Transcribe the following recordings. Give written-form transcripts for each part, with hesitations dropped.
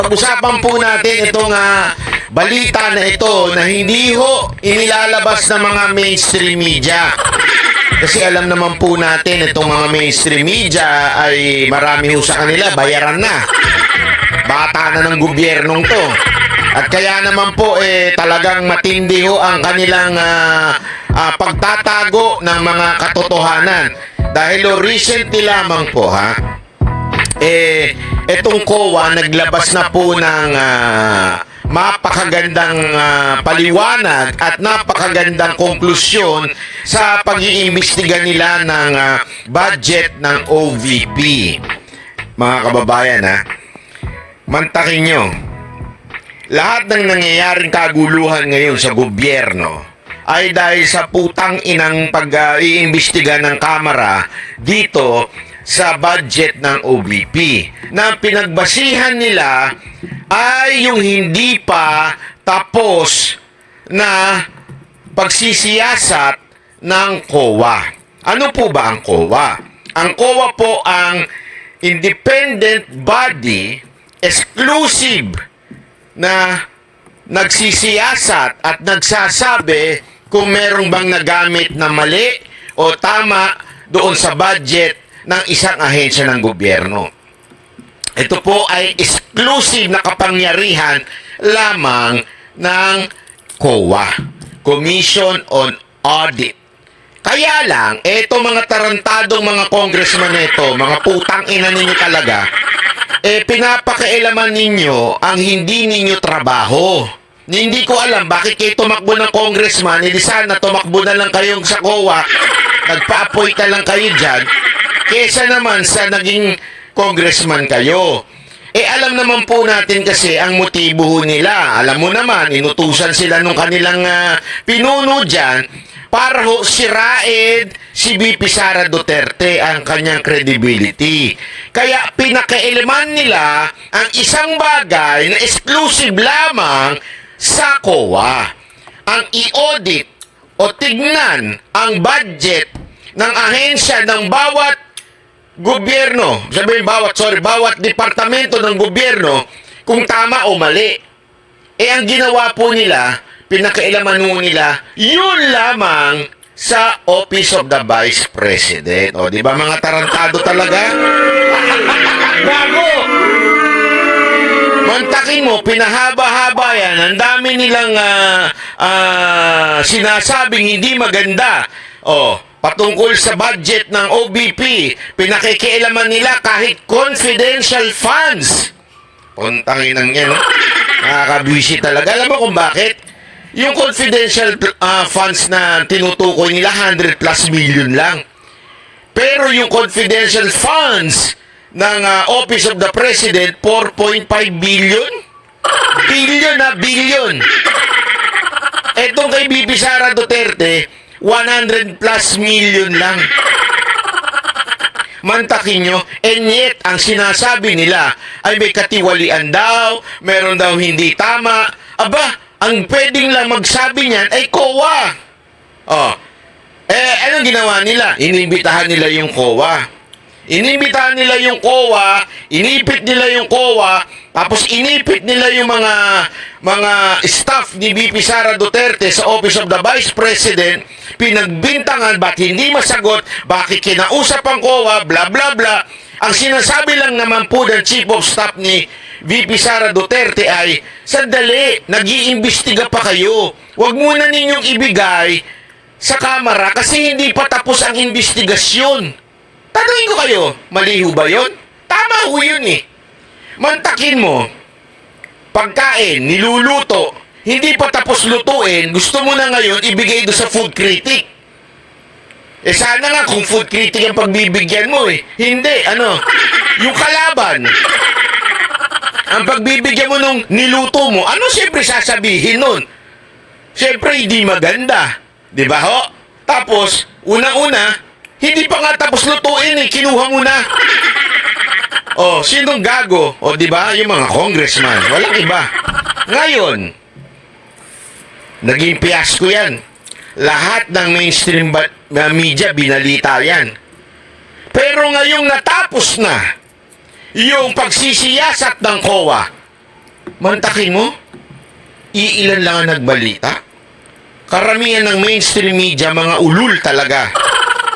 Pag-usapan po natin itong balita na ito na hindi ho inilalabas ng mga mainstream media. Kasi alam naman po natin itong mga mainstream media ay marami ho sa kanila, bayaran na. Bata na ng gobyernong to. At kaya naman po talagang matindi ho ang kanilang pagtatago ng mga katotohanan. Dahil recently lamang po etong COA naglabas na po ng mapakagandang paliwanag at napakagandang konklusyon sa pag-iimbestiga nila ng budget ng OVP. Mga kababayan, mantakin nyo, lahat ng nangyayaring kaguluhan ngayon sa gobyerno ay dahil sa putang inang pag-iimbestiga ng Kamara dito sa budget ng OVP. Na pinagbasihan nila ay yung hindi pa tapos na pagsisiyasat ng COA. Ano po ba ang COA? Ang COA po ang independent body, exclusive na nagsisiyasat at nagsasabi kung merong bang nagamit na mali o tama doon sa budget ng isang ahensya ng gobyerno. Ito po ay exclusive na kapangyarihan lamang ng COA, Commission on Audit. Kaya lang, eto mga tarantadong mga congressman nito, mga putang ina ninyo talaga, pinapakailaman ninyo ang hindi ninyo trabaho. Hindi ko alam bakit kayo tumakbo ng congressman, hindi sana tumakbo na lang kayong sa COA, nagpa-appoint na lang kayo dyan, kesa naman sa naging congressman kayo. Alam naman po natin kasi ang motibo nila. Alam mo naman, inutusan sila nung kanilang pinuno dyan para ho sirain si VP Sara Duterte ang kanyang credibility. Kaya pinakailaman nila ang isang bagay na exclusive lamang sa COA. Ang i-audit o tignan ang budget ng ahensya ng bawat gobyerno, bawat departamento ng gobyerno kung tama o mali. Ang ginawa po nila, pinakailaman nila, yun lamang sa Office of the Vice President. O, di ba mga tarantado talaga? Bago! Mantakin mo, pinahaba-haba yan. Ang dami nilang sinasabing hindi maganda. O, patungkol sa budget ng OVP, pinakikialaman nila kahit confidential funds. Puntangin ang yan, no? Nakakabwisi talaga. Alam mo kung bakit? Yung confidential funds na tinutukoy nila, 100 plus million lang. Pero yung confidential funds ng Office of the President, 4.5 billion? Billion. Etong kay VP Sara Duterte, 100 plus million lang. Mantakin nyo, and yet, ang sinasabi nila ay may katiwalian daw, meron daw hindi tama. Aba, ang pwedeng lang magsabi niyan ay COA. Anong ginawa nila? Inimbitahan nila yung COA. Inimbitahan nila yung COA, inipit nila yung COA, tapos inipit nila yung mga staff ni VP Sara Duterte sa Office of the Vice President, pinagbintangan, ba't hindi masagot, bakit kinausap ang COA, bla bla bla. Ang sinasabi lang naman po ng Chief of Staff ni VP Sara Duterte ay, sandali, nag-iimbestiga pa kayo. Huwag muna ninyong ibigay sa Kamara kasi hindi pa tapos ang investigasyon. Tanungin ko kayo, mali ho ba yun? Tama ho yun eh. Mantakin mo, pagkain, niluluto, hindi pa tapos lutuin, gusto mo na ngayon ibigay doon sa food critic. Sana nga kung food critic ang pagbibigyan mo eh. Hindi, yung kalaban. Ang pagbibigyan mo nung niluto mo, ano siyempre sasabihin nun? Siyempre hindi maganda. Di ba ho? Tapos, una-una, hindi pa nga tapos lutuin eh, kinuha mo na. Sinong gago? Di ba? Yung mga congressman. Walang iba. Ngayon, naging fiasco yan. Lahat ng mainstream media binalita yan. Pero ngayong natapos na yung pagsisiyasat ng COA, Mantakin mo, iilan lang ang nagbalita. Karamihan ng mainstream media, mga ulul talaga.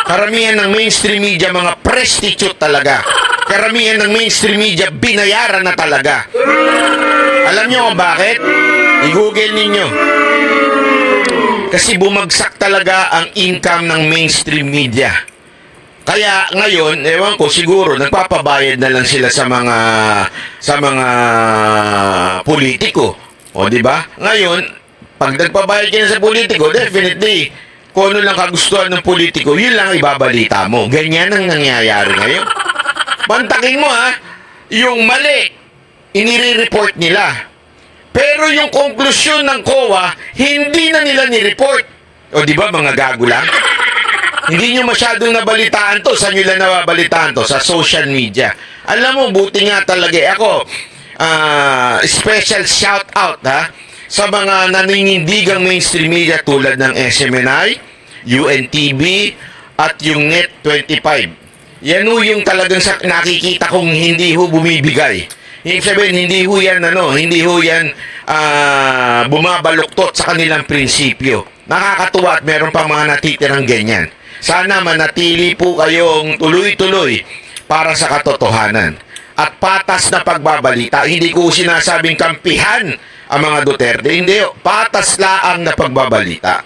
Karamihan ng mainstream media, mga prostitute talaga. Karamihan ng mainstream media, binayaran na talaga. Alam nyo kung bakit? I-google ninyo. Kasi bumagsak talaga ang income ng mainstream media. Kaya ngayon, ewan ko, siguro nagpapabayad na lang sila sa mga politiko. O di ba? Ngayon, pag nagpabayad ka na sa politiko, definitely kung ano lang kagustuhan ng politiko, yun lang ibabalita mo. Ganyan ang nangyayari ngayon. Mantakin mo ha, yung mali, inire-report nila. Pero yung konklusyon ng COA, hindi na nila ni-report. O di ba, mga gago lang? Hindi nyo masyadong nabalitaan to. Saan nyo lang nabalitaan to? Sa social media. Alam mo, buti nga talaga. Ako, special shout out ha, sa mga naninindigang mainstream media tulad ng SMNI, UNTV, at yung Net25. Yan ho yung talagang nakikita kong hindi ho bumibigay. Ibig sabihin, hindi ho yan bumabaluktot sa kanilang prinsipyo. Nakakatuwa at meron pa mga natitirang ganyan. Sana manatili po kayong tuloy-tuloy para sa katotohanan. At patas na pagbabalita. Hindi ko sinasabing kampihan ang mga Duterte. Hindi, patas laang na pagbabalita.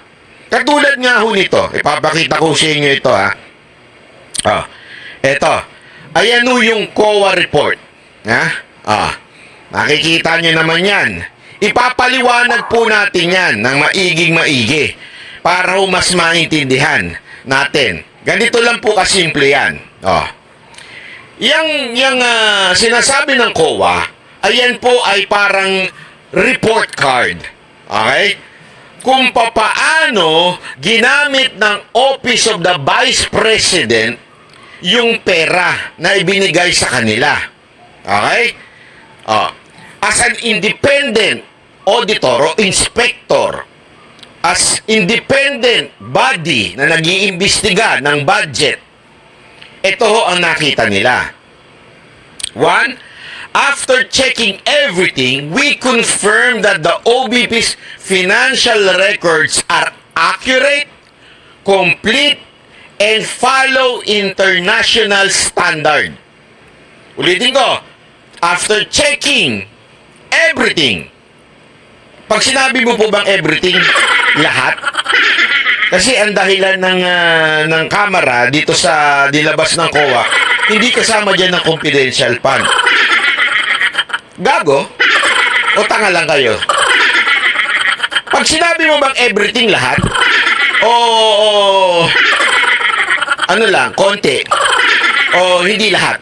Katulad nga ho nito. Ipapakita ko sa inyo ito ha. Ito. Ayan ho yung COA report. Ha? Nakikita nyo naman yan. Ipapaliwanag po natin yan ng maiging-maigi para ho mas maintindihan natin. Ganito lang po kasimple yan. Yang sinasabi ng COA, ayan po ay parang report card. Okay? Kung papaano ginamit ng Office of the Vice President yung pera na ibinigay sa kanila. Okay? As an independent auditor o inspector, as independent body na nag-iimbestiga ng budget, ito ho ang nakita nila. One, after checking everything, we confirm that the OBP's financial records are accurate, complete, and follow international standard. Ulitin ko, after checking everything. Pag sinabi mo po bang everything, lahat? Kasi ang dahilan ng kamera dito sa dilabas ng COA, hindi kasama dyan ng confidential fund. Gago? O tanga lang kayo? Pag sinabi mo bang everything lahat, o ano lang, konti, o hindi lahat.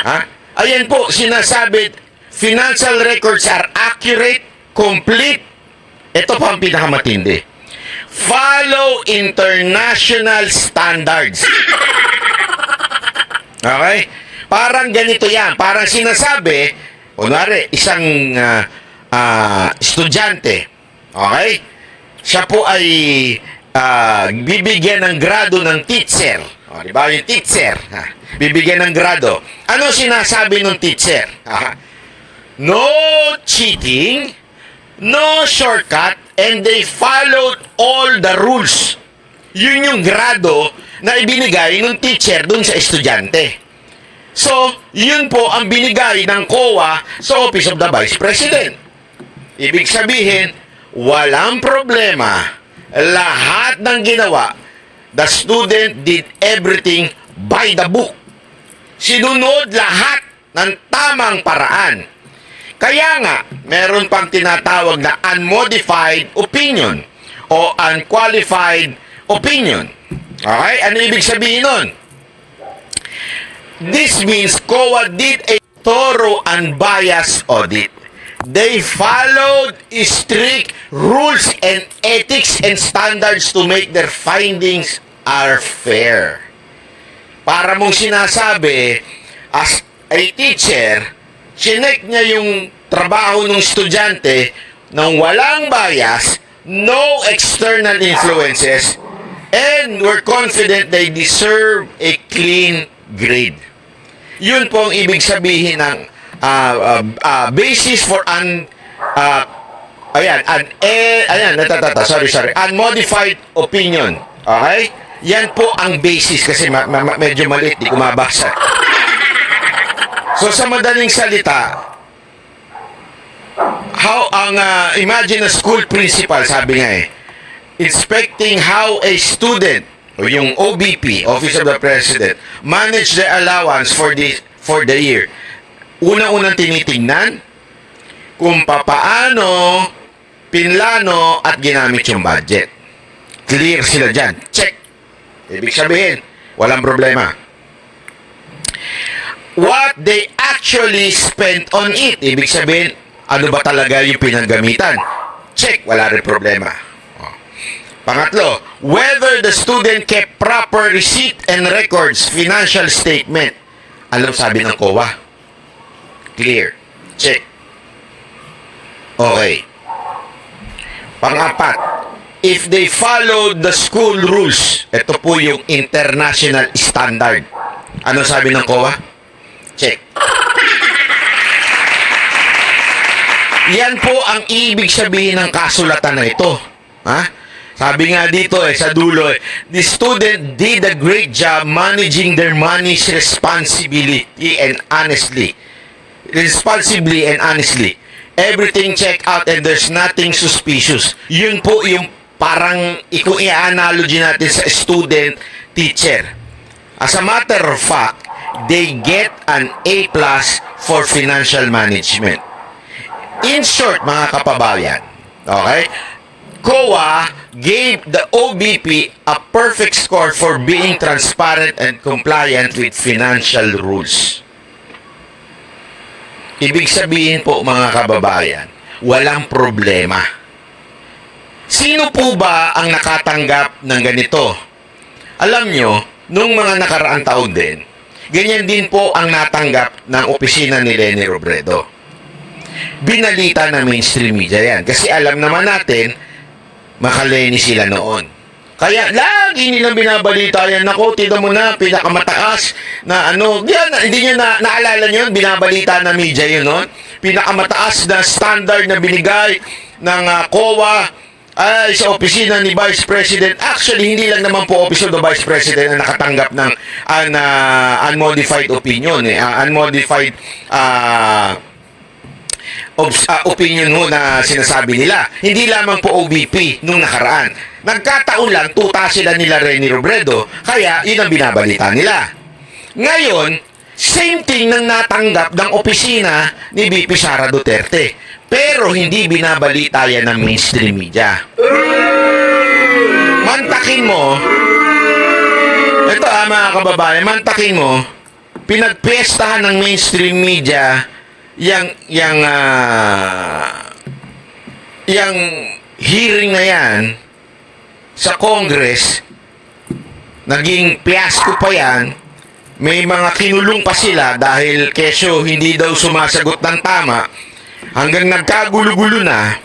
Ha? Ayan po, sinasabi, financial records are accurate, complete. Ito pa ang pinakamatindi. Follow international standards. Okay? Parang ganito yan. Parang sinasabi, kunwari, isang estudyante. Okay? Siya po ay bibigyan ng grado ng teacher. O, di ba? Yung teacher. Bibigyan ng grado. Ano sinasabi ng teacher? No cheating, no shortcut, and they followed all the rules. Yun yung grado na ibinigay ng teacher dun sa estudyante. So, yun po ang binigay ng COA sa Office of the Vice President. Ibig sabihin, walang problema. Lahat ng ginawa, the student did everything by the book. Sinunod lahat ng tamang paraan. Kaya nga, meron pang tinatawag na unmodified opinion o unqualified opinion. Okay? Ano ibig sabihin nun? This means COA did a thorough unbiased audit. They followed strict rules and ethics and standards to make their findings are fair. Para mong sinasabi, as a teacher, chinek niya yung trabaho ng estudyante ng walang bias, no external influences, and we're confident they deserve a clean grade. Yun po ang ibig sabihin ng basis for unmodified opinion. Okay? Yan po ang basis kasi medyo maliit, di ko mabasa. So sa madaling salita, imagine a school principal, sabi nga inspecting how a student o yung OBP, Office of the President, manage their allowance for the year. Una-unang tinitingnan kung papaano pinlano at ginamit yung budget. Clear sila dyan. Check. Ibig sabihin, walang problema. What they actually spent on it. Ibig sabihin, ano ba talaga yung pinaggamitan? Check. Wala rin problema. Pangatlo, whether the student kept proper receipt and records, financial statement. Alam sabi ng COA? Clear. Check. Okay. Pangapat, if they followed the school rules, ito po yung international standard. Ano sabi ng COA? Check. Yan po ang ibig sabihin ng kasulatan na ito. Ha? Sabi nga dito sa dulo, the student did a great job managing their money's responsibly and honestly. Responsibly and honestly. Everything check out and there's nothing suspicious. Yun po yung parang kung i-analogy natin sa student-teacher. As a matter of fact, they get an A+ for financial management. In short, mga kapabayan, okay? COA gave the OBP a perfect score for being transparent and compliant with financial rules. Ibig sabihin po, mga kababayan, walang problema. Sino po ba ang nakatanggap ng ganito? Alam nyo, nung mga nakaraang taon din, ganyan din po ang natanggap ng opisina ni Leni Robredo. Binalita ng mainstream media yan. Kasi alam naman natin, makaleni sila noon. Kaya lagi nilang binabalita yan. Naku, tignan mo na, pinakamataas na hindi nyo naalala nyo, binabalita na media yun, no? Pinakamataas na standard na binigay ng COA ay sa opisina ni Vice President. Actually, hindi lang naman po Office of the Vice President na nakatanggap ng unmodified opinion. Unmodified opinion ho na sinasabi nila. Hindi lamang po OBP nung nakaraan. Nagkataon lang, tuta sila nila Leni Robredo, kaya yun ang binabalita nila. Ngayon, same thing nang natanggap ng opisina ni VP Sara Duterte. Pero hindi binabalita yan ng mainstream media. Mantakin mo, ito mga kababayan, mantakin mo, pinagpestahan ng mainstream media yang hearing na yan sa Congress, naging fiasco pa yan. May mga kinulong pa sila dahil kesyo hindi daw sumasagot ng tama, hanggang nagkagulo-gulo na,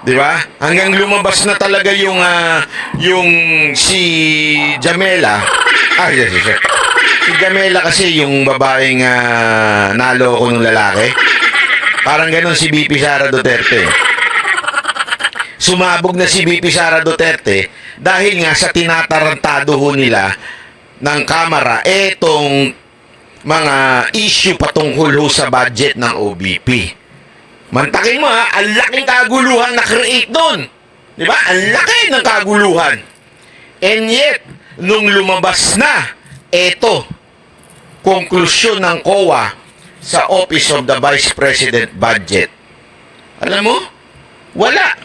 di ba? Hanggang lumabas na talaga yung si Jamela. Si Jamela kasi yung babaeng naloko ng lalaki. Parang ganon si VP Sara Duterte. Sumabog na si VP Sara Duterte dahil nga sa tinatarantado ho nila ng Kamara etong mga issue patungkol ho sa budget ng OBP. Mantakin mo ang laking kaguluhan na create doon. Di ba? Ang laki ng kaguluhan. And yet, nung lumabas na, eto, konklusyon ng COA sa Office of the Vice President Budget. Alam mo? Wala.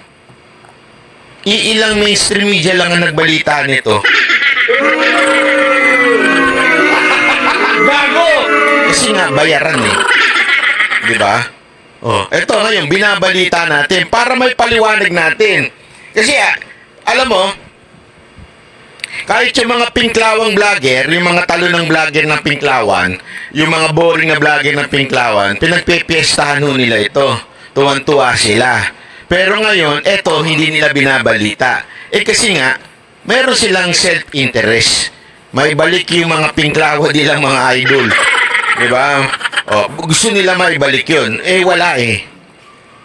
Iilang mainstream media lang ang nagbalita nito. Bago! Kasi nga, bayaran Di ba? Ito ngayon, binabalita natin para may paliwanag natin. Kasi, alam mo, kahit yung mga pinklawang vlogger, yung mga talo ng vlogger ng pinklawan, yung mga boring na vlogger ng pinklawan, pinagpepiestahan ho nila ito. Tuwan-tuwa sila. Pero ngayon, eto, hindi nila binabalita. Kasi nga, meron silang self-interest. May balik yung mga pinklawa nilang mga idol. Di ba? O, gusto nila maibalik yun. Eh, wala eh.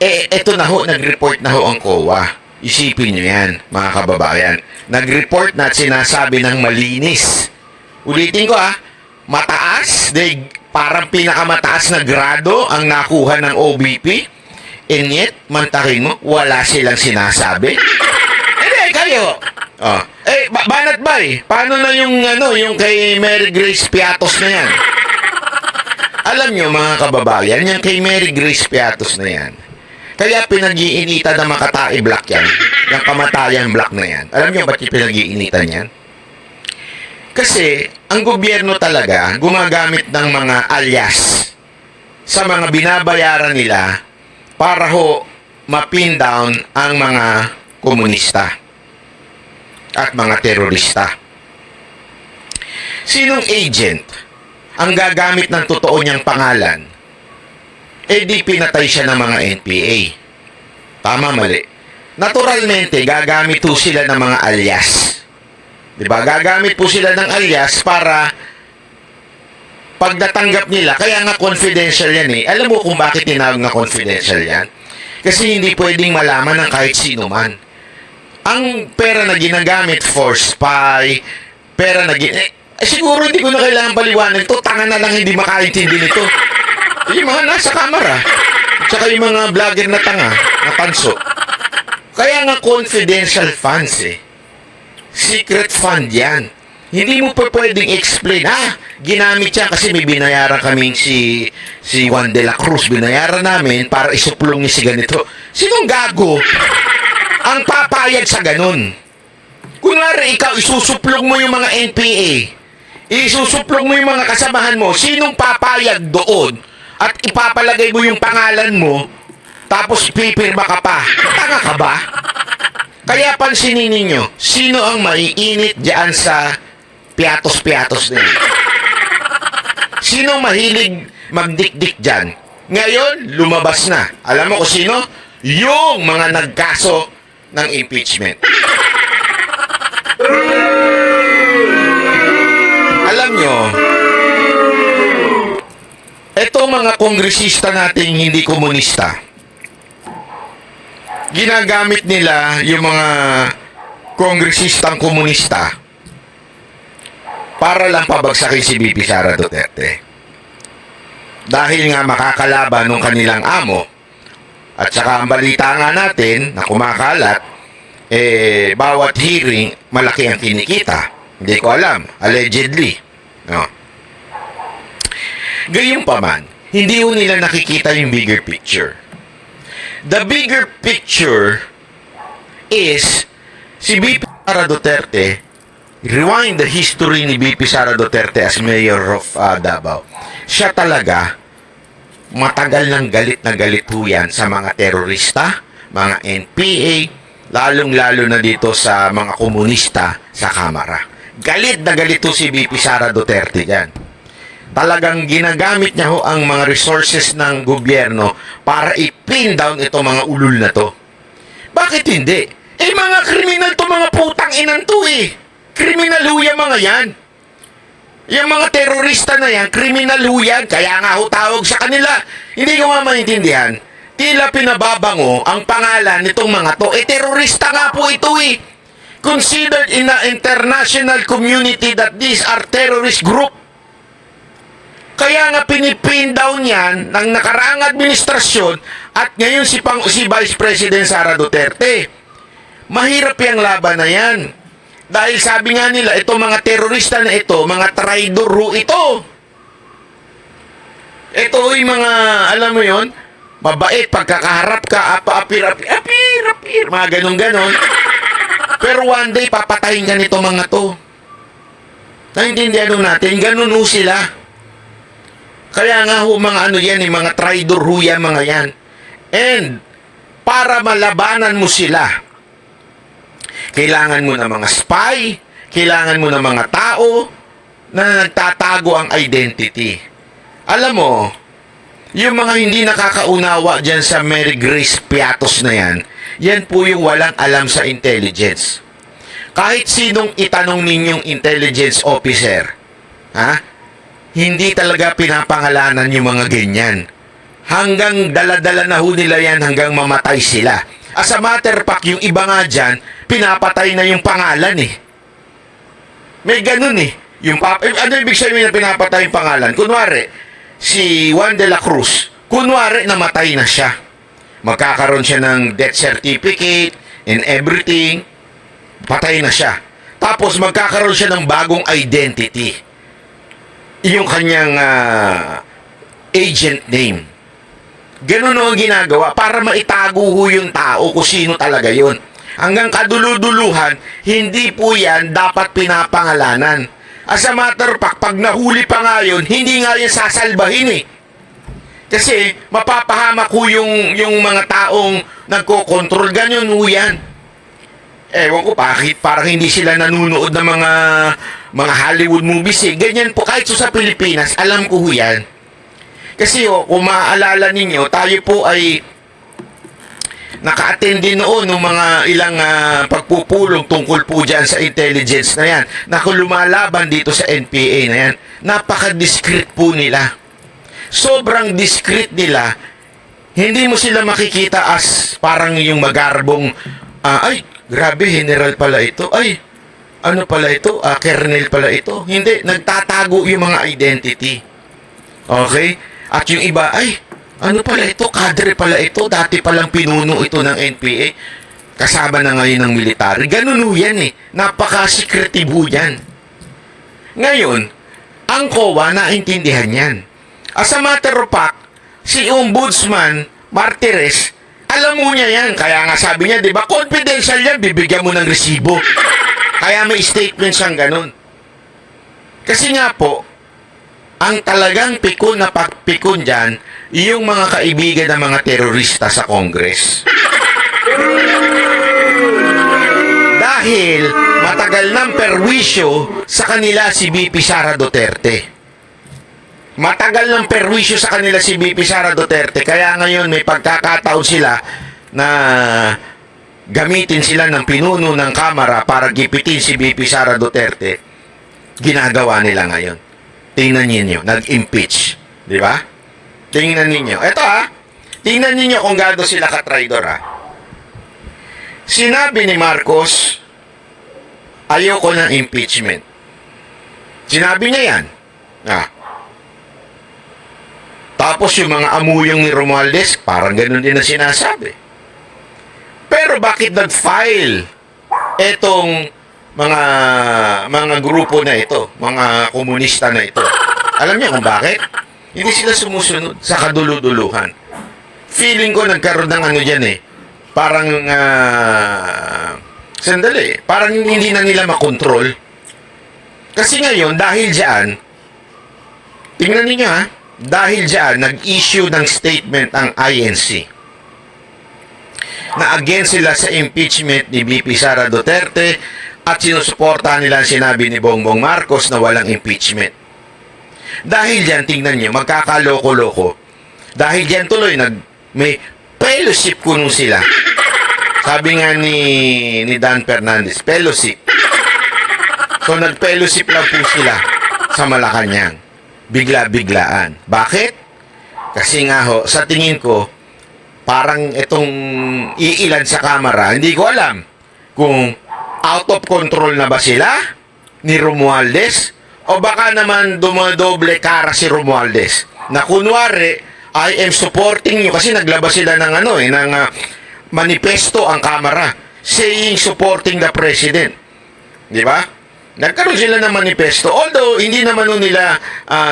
Eto na ho, nag-report na ho ang COA. Isipin nyo yan, mga kababayan. Nag-report na at sinasabi ng malinis. Ulitin ko mataas, parang pinakamataas na grado ang nakuha ng OVP. And yet, mantakin mo, wala silang sinasabi. Hindi, kayo. Banat ba paano na yung kay Mary Grace Piatos na yan? Alam nyo, mga kababayan, yung kay Mary Grace Piatos na yan, kaya pinag-iinitan na Makatae Black yan. Yung kamatayan black na yan. Alam nyo ba't yung pinag-iinitan yan? Kasi, ang gobyerno talaga gumagamit ng mga alias sa mga binabayaran nila para ho ma-pin down ang mga komunista at mga terorista. Sinong agent ang gagamit ng totoo niyang pangalan? Di pinatay siya ng mga NPA. Tama, mali. Naturalmente, gagamit po sila ng mga alias. Diba? Gagamit po sila ng alias para pag natanggap nila, kaya nga confidential yan eh. Alam mo kung bakit tinawag na confidential yan? Kasi hindi pwedeng malaman ng kahit sino man. Ang pera na ginagamit for spy, pera na siguro hindi ko na kailangan paliwanag ito. Tanga na lang hindi makaintindi nito. Yung mga nasa kamera, tsaka yung mga vlogger na tanga, na tanso. Kaya nga confidential funds eh. Secret fund yan. Hindi mo pa pwedeng explain, ginamit yan kasi may binayaran kaming si Juan de la Cruz. Binayaran namin para isuplong niya si ganito. Sinong gago ang papayag sa ganun? Kunwari ikaw, isusuplong mo yung mga NPA. Isusuplong mo yung mga kasamahan mo. Sinong papayag doon? At ipapalagay mo yung pangalan mo, tapos pipirma ka pa. Tanga ka ba? Kaya pansinin ninyo, sino ang maiinit dyan sa piatos-piatos na yun? Sino mahilig magdikdik dyan? Ngayon, lumabas na. Alam mo kung sino? Yung mga nagkaso ng impeachment. Alam nyo, eto mga kongresista nating hindi komunista, ginagamit nila yung mga kongresistang komunista para lang pabagsakin si BP Sara Duterte. Dahil nga makakalaban ng kanilang amo. At saka ang balita nga natin na kumakalat, bawat hearing malaki ang kinikita. Hindi ko alam, allegedly. No. Gayunpaman, hindi ho nila nakikita yung bigger picture. The bigger picture is si BP Sara Duterte. Rewind the history ni BP Sara Duterte as mayor of Davao. Siya talaga matagal ng galit na galit po yan sa mga terorista, mga NPA, lalong-lalo na dito sa mga komunista sa Kamara. Galit na galit po si BP Sara Duterte dyan. Talagang ginagamit niya ho ang mga resources ng gobyerno para i-pin down itong mga ulul na to. Bakit hindi? Mga kriminal to, mga putang inan to eh. Kriminal ho yan mga yan. Yung mga terorista na yan, kriminal ho yan. Kaya nga ho tawag sa kanila. Hindi ko nga maintindihan. Tila pinababango ang pangalan nitong mga to. Terorista nga po ito eh. Considered in the international community that these are terrorist group. Kaya nga pinipin down yan ng nakaraang administrasyon at ngayon si Vice President Sara Duterte. Mahirap yung laban na yan. Dahil sabi nga nila, itong mga terorista na ito, mga traidor ho ito. Ito yung mga, alam mo yon, mabait, pagkakaharap ka, apir, mga ganun-ganon. Pero one day, papatayin ka nito mga to. Naintindihan natin, ganun ho sila. Kaya nga ho mga ano yan, mga traidor ho yan, mga yan. And, para malabanan mo sila, kailangan mo ng mga spy, kailangan mo ng mga tao na nagtatago ang identity. Alam mo, yung mga hindi nakakaunawa dyan sa Mary Grace Piatos na yan, yan po yung walang alam sa intelligence. Kahit sinong itanong ninyong intelligence officer, hindi talaga pinapangalanan yung mga ganyan. Hanggang dala-dala na ho nila yan hanggang mamatay sila. As a matter of fact, yung iba nga dyan, pinapatay na yung pangalan eh. May ganun eh. Ano ibig sabihin na pinapatay yung pangalan? Kunwari, si Juan de la Cruz, kunwari namatay na siya. Magkakaroon siya ng death certificate and everything. Patay na siya. Tapos magkakaroon siya ng bagong identity. Yung kanyang agent name. Ganun ang ginagawa para maitago ho yung tao kung sino talaga yun. Hanggang kaduluduluhan, hindi po yan dapat pinapangalanan. As a matter of fact, pag nahuli pa nga yun, hindi nga yan sasalbahin eh. Kasi mapapahamak ho yung mga taong nagkokontrol. Ganyan ho yan. Ewan ko bakit, parang hindi sila nanunood ng mga Hollywood movies eh. Ganyan po, kahit sa Pilipinas, alam ko ho yan. Kasi kung maaalala ninyo, tayo po ay naka-attend din noon ng mga ilang pagpupulong tungkol po dyan sa intelligence na yan. Na kung lumalaban dito sa NPA na yan, napaka-discreet po nila. Sobrang discreet nila. Hindi mo sila makikita as parang yung magarbong, ay, grabe, general pala ito. Ay, ano pala ito? Colonel pala ito. Hindi, nagtatago yung mga identity. Okay? At yung iba, ay, ano pala ito? Kadre pala ito. Dati palang pinuno ito ng NPA. Kasama na ngayon ng military. Ganun ho yan eh. Napaka-secretive ho yan. Ngayon, ang COA naintindihan yan. As a matter of fact, si Ombudsman Martires, alam mo niya yan. Kaya nga sabi niya, di ba, confidential yan, bibigyan mo ng resibo. Kaya may statement siyang ganun. Kasi nga po, ang talagang pikon na pagpikon dyan, yung mga kaibigan ng mga terorista sa Congress. Dahil matagal ng perwisyo sa kanila si BP Sara Duterte. Matagal ng perwisyo sa kanila si BP Sara Duterte. Kaya ngayon may pagkakataon sila na gamitin sila ng pinuno ng Kamara para gipitin si BP Sara Duterte. Ginagawa nila ngayon. Tingnan ninyo, nag-impeach. Di ba? Tingnan ninyo. Ito tingnan ninyo kung gaano sila ka-traidor Sinabi ni Marcos, ayoko ng impeachment. Sinabi niya yan. Tapos yung mga amuyong ni Romualdez, parang ganun din na sinasabi. Pero bakit nag-file etong mga grupo na ito, mga komunista na ito? Alam niyo kung bakit? Hindi sila sumusunod sa kaduluduluhan. Feeling ko nagkaroon ng ano dyan eh. Parang, sandali, parang hindi na nila makontrol. Kasi ngayon, dahil dyan, tingnan niyo dahil dyan, nag-issue ng statement ang INC na against sila sa impeachment ni BP Sara Duterte at sinusuportahan nila ang sinabi ni Bongbong Marcos na walang impeachment. Dahil dyan, tingnan nyo, magkakaloko-loko. Dahil dyan tuloy, may fellowship kuno sila. Sabi nga ni Dan Fernandez, fellowship. So, nag-fellowship lang po sila sa Malacanang. Bigla-biglaan. Bakit? Kasi nga ho, sa tingin ko, parang itong iilan sa Kamara, hindi ko alam kung out of control na ba sila ni Romualdez o baka naman dumadoble kara si Romualdez na kunwari I am supporting you kasi naglabas sila ng ng manifesto ang Kamara saying supporting the president, di ba? Nagkaroon sila ng manifesto although hindi naman nila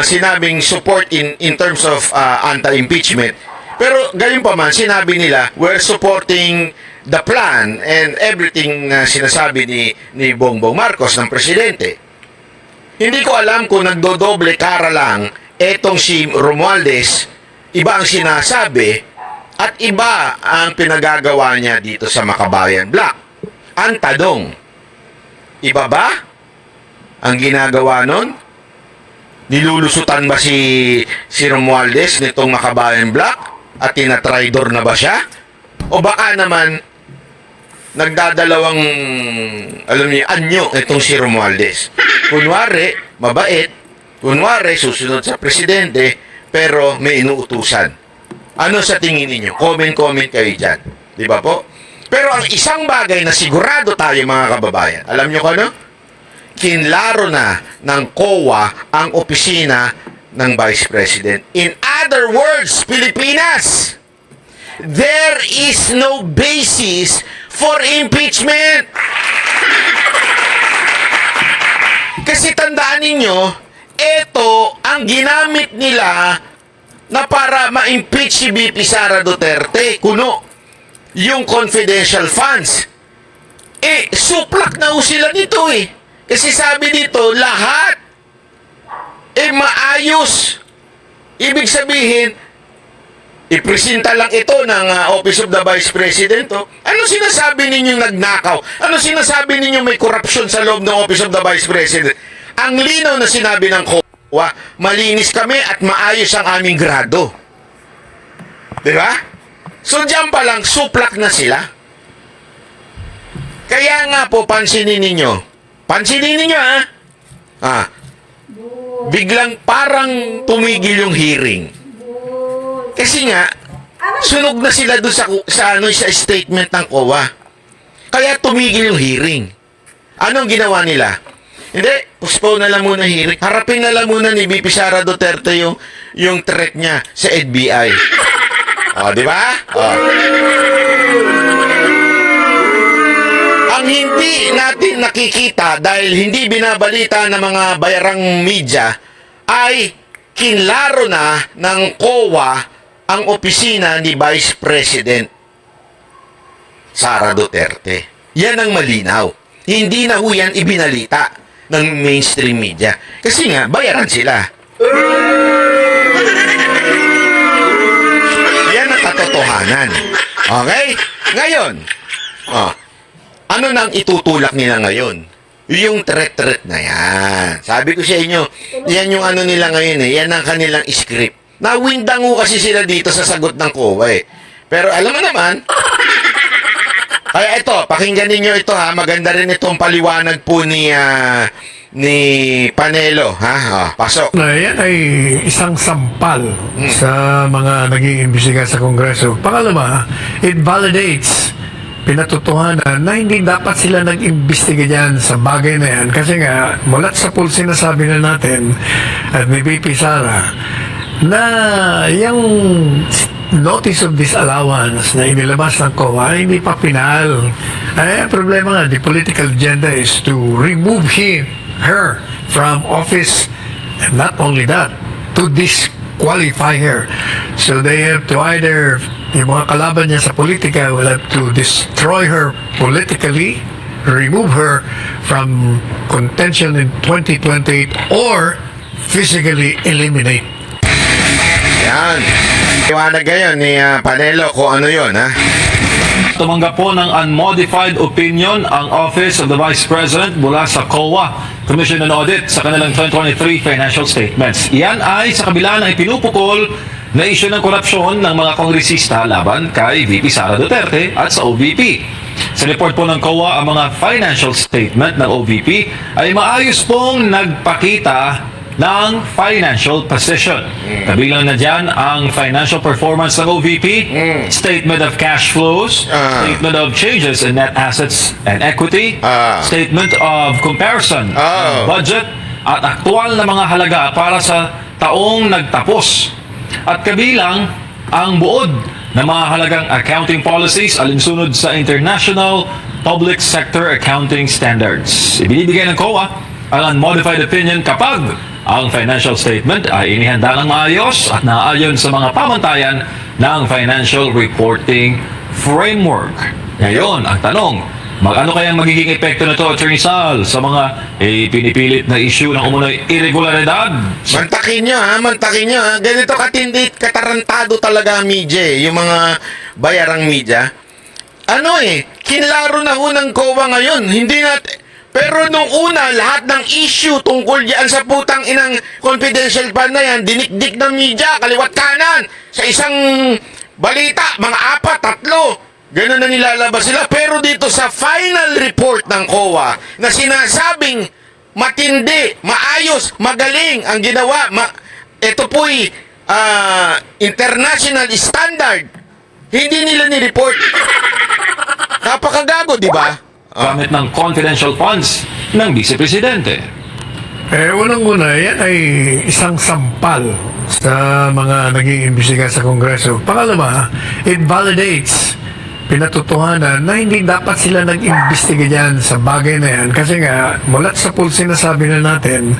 sinabing support in terms of anti-impeachment, pero gayon pa man sinabi nila we're supporting the plan and everything na sinasabi ni Bongbong Marcos ng presidente. Hindi ko alam kung nagdodoble kara lang etong si Romualdez, iba ang sinasabi at iba ang pinagagawa niya dito sa Makabayan Black. Ang tanong, iba ba ang ginagawa nun? Nilulusutan ba si Romualdez nitong Makabayan Black at tinatraidor na ba siya? O baka naman nagdadalawang, alam niyo, anyo itong si Romualdez. Kunwari, mabait, Kunwari, susunod sa presidente, pero may inuutusan. Ano sa tingin ninyo? Comment kayo dyan. Di ba po? Pero ang isang bagay na sigurado tayo mga kababayan, alam nyo ko ano? Kinlaro na ng COA ang opisina ng Vice President. In other words, Pilipinas, there is no basis for impeachment. Kasi tandaan ninyo, ito ang ginamit nila na para ma-impeach si VP Sara Duterte. Kuno, yung confidential funds. Suplak na ho sila nito eh. Kasi sabi dito, lahat maayos. Ibig sabihin, ipresenta lang ito ng Office of the Vice President. Oh. Ano sinasabi ninyong nagnakaw? Ano sinasabi ninyong may korupsyon sa loob ng Office of the Vice President? Ang linaw na sinabi ng COA, malinis kami at maayos ang aming grado. Di ba? So diyan pa lang, suplak na sila. Kaya nga po, pansinin ninyo, biglang parang tumigil yung hearing. Kasi nga, sunog na sila doon sa statement ng COA. Kaya tumigil yung hearing. Anong ginawa nila? Hindi, postpone na lang muna hearing. Harapin na lang muna ni VP Sara Duterte yung threat niya sa FBI. O, di ba? O. Ang hindi natin nakikita dahil hindi binabalita ng mga bayarang media ay kinlaro na ng COA ang opisina ni Vice President Sara Duterte. Yan ang malinaw. Hindi na ho yan ibinalita ng mainstream media. Kasi nga, bayaran sila. Yan ang katotohanan. Okay? Ngayon, ano nang itutulak nila ngayon? Yung threat na yan. Sabi ko sa inyo, yan yung ano nila ngayon eh. Yan ang kanilang script. Nawindang ho kasi sila dito sa sagot ng COA eh. Pero alam mo naman, kaya ito, pakinggan ninyo ito ha. Maganda rin itong paliwanag po ni Panelo ha. Pasok. Yan ay isang sampal sa mga nag-iimbestiga sa Kongreso. Pangalawa, it validates pinatutuhanan na hindi dapat sila nag-imbestiga dyan sa bagay na yan. Kasi nga, mulat sa pool sinasabi na natin at ni VP Sara na yung notice of disallowance na inilabas ng COA hindi pa pinal. Problema nga, the political agenda is to remove her from office, and not only that, to disqualify her. So they have to either, yung mga kalaban niya sa politika will have to destroy her politically, remove her from contention in 2028, or physically eliminate. Yan. Iwanag ngayon ni Panelo kung ano yun ha. Tumanggap po ng unmodified opinion ang Office of the Vice President mula sa COA, Commission on Audit, sa kanilang 2023 financial statements. Iyan ay sa kabila ng ipinupukol na issue ng korupsyon ng mga kongresista laban kay VP Sara Duterte at sa OVP. Sa report po ng COA, ang mga financial statement ng OVP ay maayos pong nagpakita ng financial position. Kabilang na dyan ang financial performance ng OVP, statement of cash flows, statement of changes in net assets and equity, statement of comparison ng budget, at aktual na mga halaga para sa taong nagtapos. At kabilang ang buod ng mga halagang accounting policies alinsunod sa International Public Sector Accounting Standards. Ibinibigay ng COA ang unmodified opinion kapag ang financial statement ay inihanda ng maayos at naaayon sa mga pamantayan ng Financial Reporting Framework. Ngayon, ang tanong, ano kayang magiging epekto nito, Attorney Sal, sa mga pinipilit na issue ng umunoy irregularidad? Mantakin nyo ha. Ganito katindi, katarantado talaga ang media eh. Yung mga bayarang media. Kinlaro na ho ng COA ngayon. Hindi natin. Pero nung una, lahat ng issue tungkol diyan sa putang inang confidential fund na yan, dinikdik ng media, kaliwat kanan. Sa isang balita, mga 4, 3. Ganun na nilalabas sila. Pero dito sa final report ng COA na sinasabing matindi, maayos, magaling ang ginawa. Ito po'y international standard. Hindi nila ni-report. Napakagago, di ba? Gamit ng confidential funds ng Vice Presidente. Unang-una, yan ay isang sampal sa mga naging imbestiga sa Kongreso. Pangalawa, it validates, pinatutuhanan na hindi dapat sila nag-imbestiga dyan sa bagay na yan. Kasi nga, mulat sa pool sinasabi na natin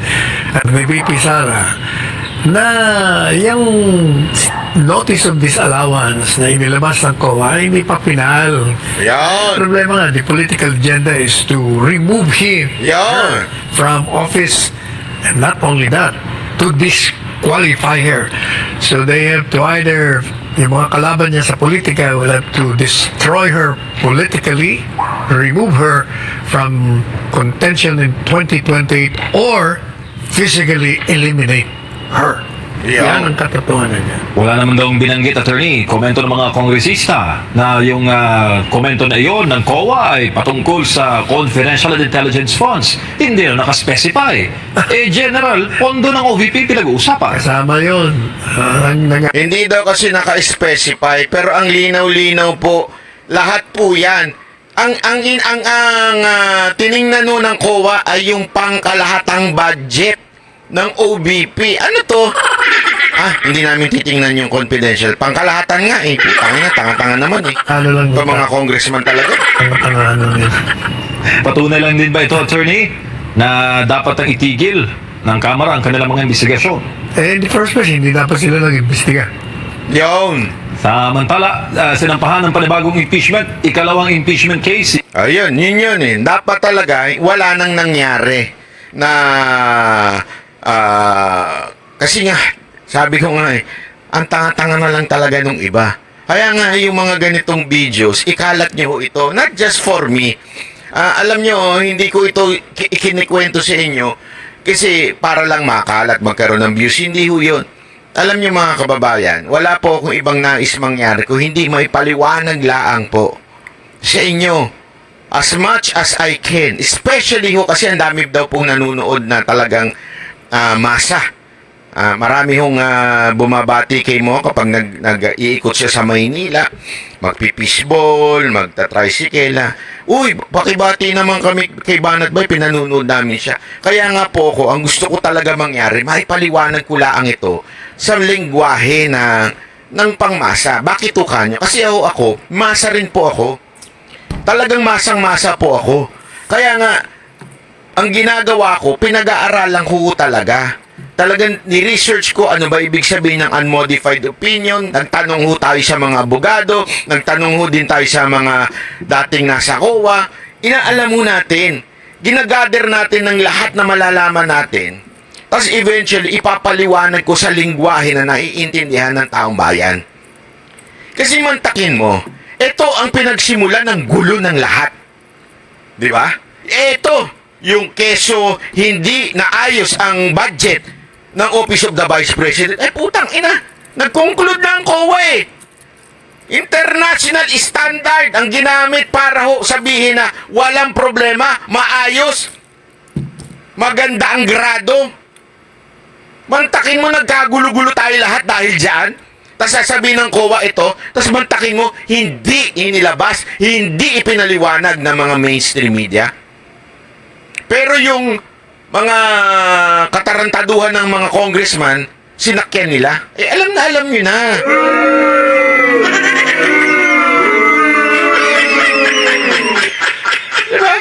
at ni VP Sara na yung notice of disallowance na inilabas ng COA hindi pa pinal. Yan. Problema nga, the political agenda is to remove him Yan. from office, and not only that, to disqualify her. So they have to either, yung mga kalaban niya sa politika will have to destroy her politically, remove her from contention in 2028, or physically eliminate her. Yeah. Yan ang katotohanan niya. Wala naman daw binanggit, attorney, komento ng mga kongresista na yung komento na iyon ng COA ay patungkol sa confidential and intelligence funds. Hindi na nakaspecify. General, pondo ng OVP pinag-uusapan. Kasama yun. Hindi daw kasi naka-specify, pero ang linaw-linaw po, lahat po yan. Ang tiningnan nun ng COA ay yung pangkalahatang budget ng OVP. Ano to? Hindi namin titingnan yung confidential. Pangkalahatan nga eh. Putangin na, tanga-tanga naman eh. Ano lang Ito mga congressman talaga. Ano yun. Patunay lang din ba ito, attorney, na dapat ang itigil ng Kamara ang kanilang mga investigasyon? In the first place, hindi dapat sila nag-imbestiga. Yun. Samantala, sinampahan ng panibagong impeachment, ikalawang impeachment case. Ayun, yun eh. Dapat talaga, wala nang nangyari na kasi nga, sabi ko nga eh, ang tanga-tanga na lang talaga nung iba. Kaya nga yung mga ganitong videos, ikalat nyo ito, not just for me. Alam nyo, hindi ko ito ikinikwento sa inyo kasi para lang makalat, magkaroon ng views. Hindi ho yun. Alam nyo mga kababayan, wala po akong ibang nais mangyari kung hindi maipaliwanag laang po sa inyo as much as I can. Especially ho kasi ang dami daw pong nanonood na talagang masa. Marami hong bumabati kay mo kapag nag-iikot siya sa Maynila, magpipisball, magta-tricycle na. Uy, pakibati naman kami kay Banat Bay, pinanunood namin siya. Kaya nga po ako, ang gusto ko talaga mangyari, maipaliwanag ko laang ito sa lengguwahe ng pangmasa. Bakit to kanya? Kasi ako, masa rin po ako. Talagang masang-masa po ako. Kaya nga, ang ginagawa ko, pinag-aaralan ko talaga. Talagang ni-research ko ano ba ibig sabihin ng unmodified opinion. Nagtanong ho tayo sa mga abogado, nagtanong ho din tayo sa mga dating nasa COA. Inaalam ho natin, ginagather natin ng lahat na malalaman natin. Tapos eventually, ipapaliwanag ko sa lingwahe na naiintindihan ng taong bayan. Kasi mantakin mo, ito ang pinagsimula ng gulo ng lahat. Di ba? Ito, yung keso hindi naayos ang budget ng Office of the Vice President. Putang ina, nag-conclude na ang COA eh. International standard ang ginamit para ho sabihin na walang problema, maayos, maganda ang grado. Mantakin mo, nagkagulo-gulo tayo lahat dahil dyan. Tapos sasabihin ng COA ito, tapos mantakin mo, hindi inilabas, hindi ipinaliwanag ng mga mainstream media. Pero yung mga katarantaduhan ng mga congressman, sinakyan nila. Alam nyo na. Diba?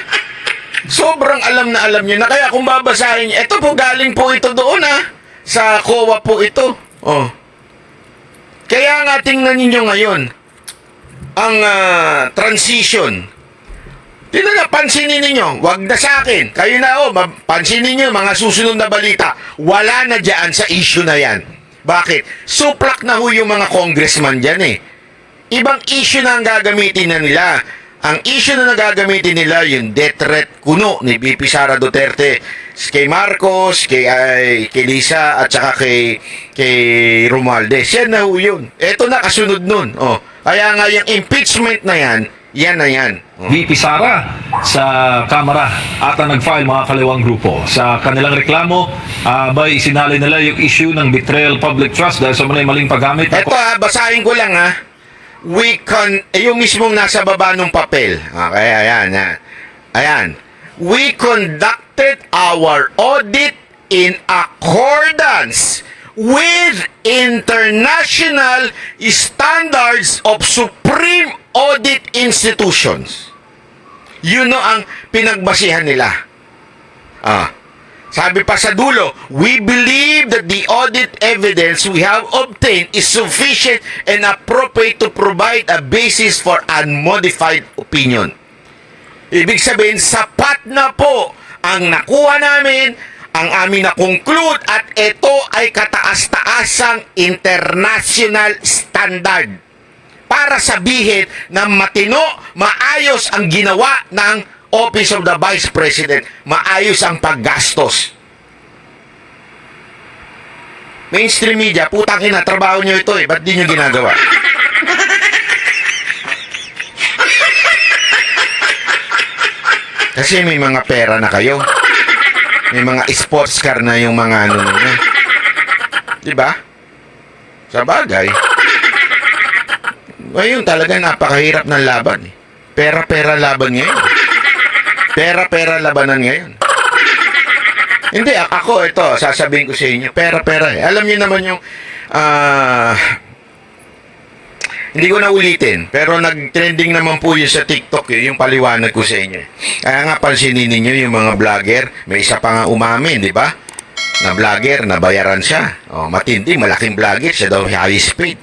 Sobrang alam nyo na. Kaya kung babasahin nyo, ito po galing po ito doon sa COA po ito. Kaya nga tingnan ninyo ngayon, ang transition. Pansinin ninyo, wag na sa akin. Kayo na pansinin ninyo mga susunod na balita. Wala na dyan sa issue na yan. Bakit? Suplak na ho yung mga congressman dyan eh. Ibang issue na ang gagamitin na nila. Ang issue na nagagamitin nila, yung death threat kuno ni VP Sara Duterte kay Marcos, kay Lisa, at saka kay Romualdez. Yan na ho yun. Ito na kasunod nun. Kaya nga yung impeachment na yan, Yan na yan. VP Sara sa Kamara at ang nag-file mga kaliwang grupo. Sa kanilang reklamo, may isinali nila yung issue ng betrayal public trust dahil sa maling paggamit. Ito basahin ko lang yung mismong nasa baba ng papel. Okay, ayan. Ayan. We conducted our audit in accordance with international standards of supreme audit institutions. Yun ang pinagbasihan nila. Sabi pa sa dulo, we believe that the audit evidence we have obtained is sufficient and appropriate to provide a basis for unmodified opinion. Ibig sabihin, sapat na po ang nakuha namin, ang amin na conclude, at ito ay kataas-taasang international standard para sabihin na matino, maayos ang ginawa ng Office of the Vice President, maayos ang paggastos. Mainstream media, putang ina, trabaho nyo ito ba't di nyo ginagawa? Kasi may mga pera na kayo. May mga sports car na yung mga ano ninyo. Diba? Sa bagay. Ngayon talaga napakahirap ng laban. Pera-pera laban ngayon. Pera-pera labanan ngayon. Hindi, ako ito, sasabihin ko sa inyo, pera-pera Alam niyo naman yung, hindi ko na ulitin, pero nag-trending naman po yun sa TikTok, yung paliwanag ko sa inyo. Kaya nga pansinin ninyo yung mga vlogger, may isa pa nga umamin, di ba? Na vlogger, nabayaran siya. Matindi, malaking vlogger, siya daw highest paid.